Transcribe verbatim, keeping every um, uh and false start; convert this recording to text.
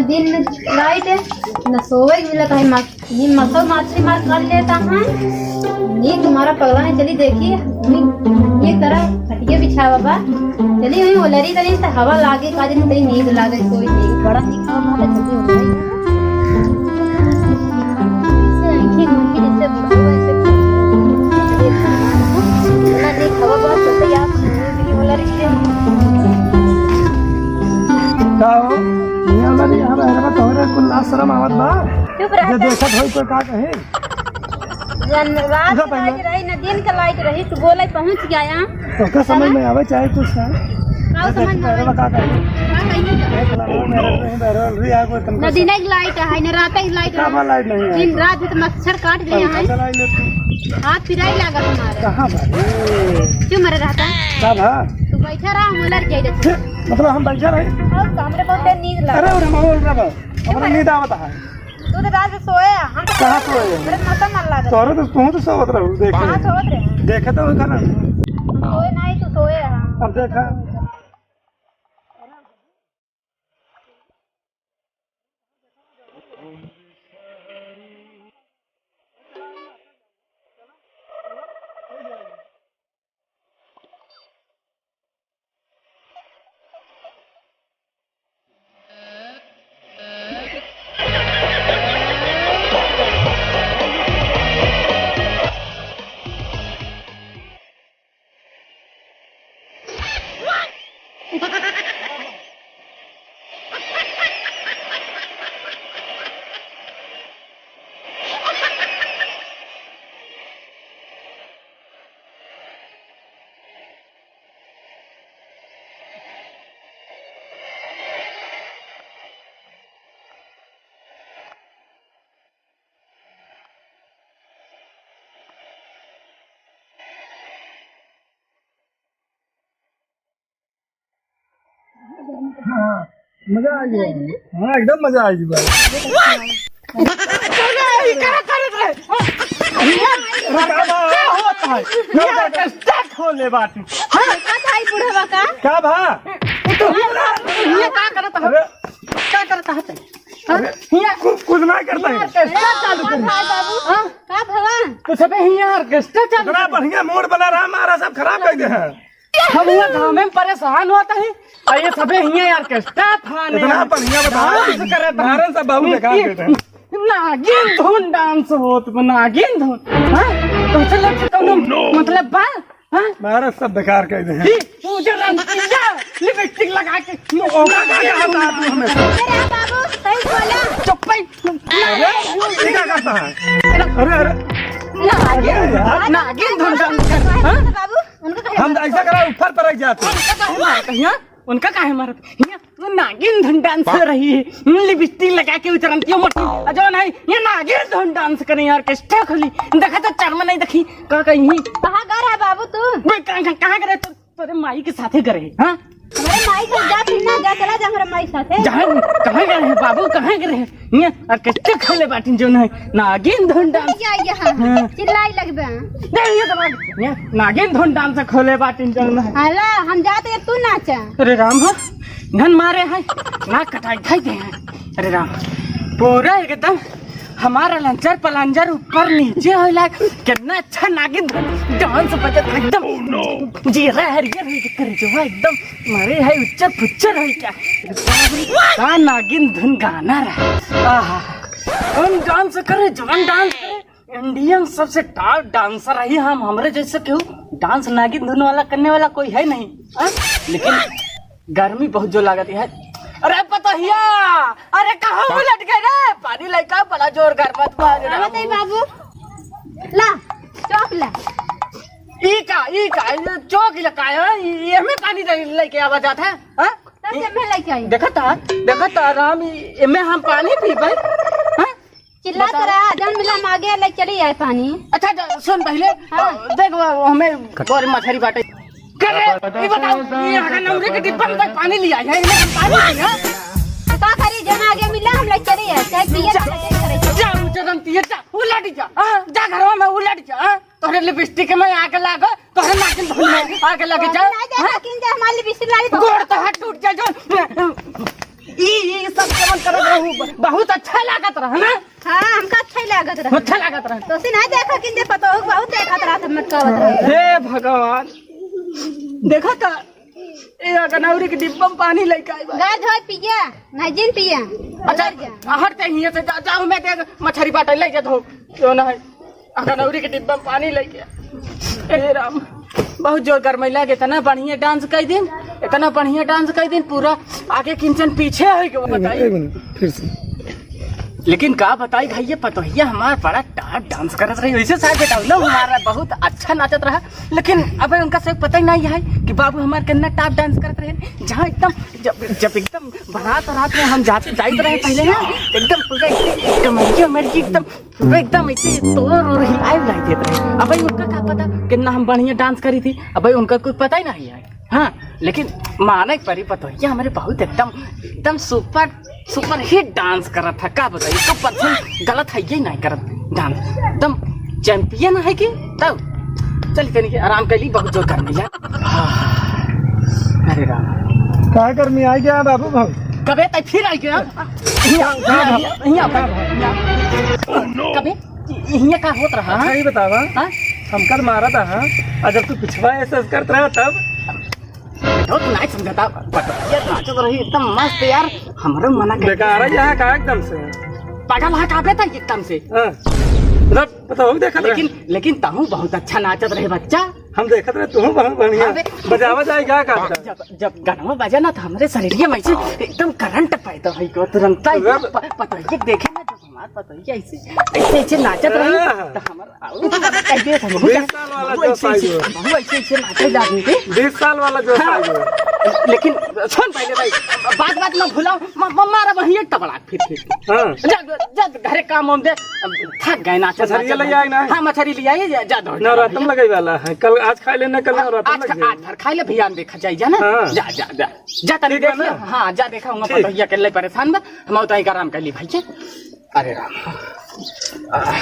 दिन में लाइट है, न सोवे के मिलत है, मा-, ये मसौ माछी मार कर लेता है। नींद तुम्हारा पगला नहीं चली, देखी, नी-, एक तरह खटिया बिछावा बा। चली हुई वो लरी तनी से हवा लागे, का दिन तनी नींद लागे, सोई नहीं। बड़ा नीक हवा मारे जल्दी उठ गई। ऐसे आंखें घूम के जैसे बुढ़ऊ ऐसे इतना नीक हवा बा, सोते यार, वो लरी से। का हो? ये वाला नहीं, हम अरे तोहरे कुल लाज शरम आवत बा। चुप रह। जे देखत होई तो का कहे? जन रात उठा के पहले। लाइट रही, न दिन के लाइट रही, तू बोले पहुँच गया। तो का समझ ना। में आवे चाहे कुछ का? का समझ में आवे? का कहे? का कहे? एक लाख में रह रहे हैं, बहरहाल भी आगो तनका न दिन के लाइट है, न रात के लाइट है। का लाइट नहीं है? दिन रात भी तो मच्छर काट लिया है। पंखा चलाई ले तू। हाथ पिराई लागत हमारे। कहाँ बा? क्यों मरे रहता? का बा? तू बैठा रहा, हम उलट जाए देखो। छे, मतलब हम बैठा रहे? और हमरे बहुत देर नींद लगा। अरे, और हम और रहा। हमारा नींद आवत है। तू तो रात में सोए है, हम तो कहाँ सोए हैं? अरे, मौसम मत लगा। तोरे तो, तू तो सोवत रहू, देखे। कहाँ सोवत रहे? देखे तो होई खाना। हम सोए नहीं, तू सोए है। अब देखा। हाँ, मजा आ गया। हाँ, एकदम मजा आ गया। अरे, ई का करत रहे? का होत है? का स्टार्ट होले बाटी? हाँ, का भाई बुढ़वा का? का भा? ये का करत है? अरे। का करत है? हाँ? अरे, हियाँ कु-, कुछ ना करता है। ऑर्केस्ट्रा चालू कर। का भाई बाबू? हाँ? का भवा? तो सबे हियाँ ऑर्केस्ट्रा चालू इतना कर। बढ़िया मूड बना रहा, हमारा सब खराब कर दे हैं। हम हुआ गाँव में परेशान होत ही, और ये सबे हियाँ ऑर्केस्ट्रा थाने इतना बढ़िया बता डांस करत हैं। मारन सब बाबू बेकार ये करते हैं। नागिन धुन डांस होत बा, नागिन धुन। हाँ? तो चलो, तो कौनो मतलब बा? हाँ? मारा सब बेकार कर दे हैं। जी, वो जो रंगीला लिपस्टिक लगा के ओका का कहता तू हमें? अरे बाबू, सही बोला। चुप्पे। अरे, ये क्या करता है? अरे, अरे। नागिन, अरे यार। नागिन धुन डांस कर, हाँ? बाबू, उनको कहे हम ऐसा करा, ऊपर पर रह जाते। उनका काहे मारत है, हाँ? उनका काहे मारत है? हियाँ वो नागिन धुन डांस कर रही है। हम्म, लिपस्टिक लगा के उतरन दियो मोटी। आ जो नहीं, ये नागिन धुन डांस करें यार, ऑर्केस्ट्रा खोली। देखा तो चर्म नहीं देखी, का कहीं। कहाँ गए रहे बाबू तू? बे, कहाँ, कहाँ, कहाँ गए तू? तोरे माई के साथे गए, हाँ? हमारे माई के साथ जा, तू ना जा, चला जा हमारे माई के साथे। जहाँ, कहाँ गए हैं बाबू, कहाँ गए हैं? ये ऑर्केस्ट्रा खोले बाटिन जौन है, नागिन धुन डांस। क्या ये हाँ? हाँ। चिल्लाई लगबे। नहीं, ये तो बात, ये नागिन धुन डांस खोले बाटिन जौन है। हला, हम जाते, तू नाचा। अरे राम हो, घन मारे है, नाक कटाई खाई दे हैं। अरे राम, पूरा एकदम हमारा लंचर पलंजर ऊपर नीचे होला। कितना अच्छा नागिन धुन डांस बजत है एकदम। जीरा हरियर है, कर जो है एकदम मारे है उच्चर फुच्चर है क्या? का नागिन धुन गाना रहा। आहा, हम डांस करे, जवान डांस करे। इंडियन सबसे टॉप डांसर रही हम, हमरे जैसे केहू डांस नागिन धुन वाला करने वाला कोई है नहीं, हाँ? लेकिन गर्मी बहुत जोर लागत है। अरे पतोहिया, अरे कहाँ उलट गए रे? पानी लइका बड़ा जोर गरमत बा रे। आवत है बाबू, ला चौक ला। ई का, ई का, ई चौक ला का है? ई एमे पानी दे-, लेके आवा जात है, हाँ? तब से मैं लेके आई। देखा था, देखा था राम, ई एमे हम पानी पीबे, हाँ? चिल्लात बता। रहा, जौन मिला हम आगे ले चली आए पानी। अच्छा, अच्छा, सुन पहले, हाँ। अ, देख, वो हमें गोरे मछरी बाटे। करे, ये बताओ, ये अगर नौकरी के डिब्बा में तक पानी लिया है, इन्हें हम पानी पिया। तो का करी, जौन आगे मिला, हम ले चली आए, चाहे पिए ना, चाहे करे। जा, उचरन पिए, जा, उलट जा, हाँ, जा घरवा में उलट जा, हाँ, तोहरे लिपस्टिक में आग लागो, तोहरे नागिन धुन में आग लगे जा, नहीं जा, हाँ? लेकिन जा, हमारी लिपस्टिक लागी तो गोड़ तो हाथ टूट जा, जो ई, ई सब जवन करत रहू, ब-, बहुत अच्छा लागत रहा ना? हाँ, हमका अच्छा ही लागत रहा। अच्छा लागत रहा। तो सी नहीं देखा कि जे पतोह बहुत देखत रहा, सब मटकावत रहा। हे भगवान, देखा था, ए अगनौरी के डिब्बा में पानी लेके आई बा। गाय धोए पिया, नहीं जिन पिया। अच्छा, हट ते हियां से, जा, जाओ, मैं दे मछरी बाटे ले जा धो। क्यों ना है? अगनौरी के डिब्बा में पानी लेके। ए राम, बहुत जोर गरमैला के, इतना बढ़िया डांस कर दिन, इतना बढ़िया डांस कर दिन, पूरा आगे किंचन पीछे है कि वो एक मिनट, बताइए। एक मिनट, फिर से। लेकिन का बताई भाई, ये पतोहिया हमार बड़ा टाप डांस करत रही। वैसे साहब बताओ ना, हमारा बहुत अच्छा नाचत रहा, लेकिन अबे उनका से पता ही नहीं है कि बाबू हमार कितना टाप डांस करत रहे। जहाँ एकदम जब, जब एकदम बारात रात में हम जाते जाइत रहे पहले ना, एकदम पूरा एकदम कमरिया मर्जी एकदम पूरा एकदम ऐसे तोर और हिलाए उलाई देत रहे। अब भाई उनका का पता कितना हम बढ़िया डांस करी थी, अब भाई उनका कुछ पता ही नहीं है। हाँ, लेकिन माने के परी पतोहिया हमारे बहुत एकदम, एकदम सुपर, सुपर हिट डांस करत है। का बताइए, तो परसेंट गलत है ये नहीं करत डांस, एकदम चैंपियन है कि तब चल तनी के आराम कर ली, बहुत जोर गर्मी है। अरे राम। काहे गर्मी आ गया बाबू भाई? कबे तै फिर आ गया? हियाँ, हियाँ, हियाँ, हियाँ, हियाँ। कबे? हियाँ का होत रहा, हाँ? अच्छा, ये बतावा। हाँ? हमका तो मारा था, हाँ? और जब तू पिछवा ऐसे करत रहा तब? तो तू नहीं समझता, पतोहिया नाचत रही एकदम मस्त यार, हमरो मना कर बेकार है यहाँ का एकदम से। पागल है का बे तै एकदम से? हाँ। मतलब पता हो देखत रहे। लेकिन, लेकिन तहूँ बहुत अच्छा नाचत रहे बच्चा। हम देखत रहे, तू बहुत बढ़िया। अबे बजावा जाए क्या का? जब, जब गनवा बजा ना, तो हमरे शरीर में ऐसे एकदम करंट पैदा होई गो, तुरंत ही। अबे प-, पतोहिया देखे ना, जब हमार पतोहिया ऐसे, ऐसे, ऐसे नाचत रही, हाँ। तो हमार आऊ कह दे, हम बीस साल वाला हमहू जोश ऐसे, आई ऐसे, गो। हमहू ऐसे, ऐसे नाचे जाते थे। बीस साल वाला जोश हाँ। आई गो। लेकिन सुन पहले भाई, बात, बात में भुलाओ, म-, म-, मारा वहीं एक तबड़ा फिर, फिर। हाँ। जा, जा, घरे काम वाम दे, थक गए नाचत, मछरी नाचत ले भाई। आए ना। हाँ, मछरी ले आए, जा, जा दौड़। नवरात्र में लगे वाला है, कल, आज खा लेना, कल हाँ, नवरात्र आज में खा, लगे। आज भर खा ले, भैया, देखा जाए, जा ना। हाँ। जा, जा, जा। जा, तनी ठीक बा देख ना? ले। हाँ, जा देखा, हुआ ठीक। पतोहिया के लिए परेशान बा, हम तो एक आराम कर ली भाई के। अरे राम। आह।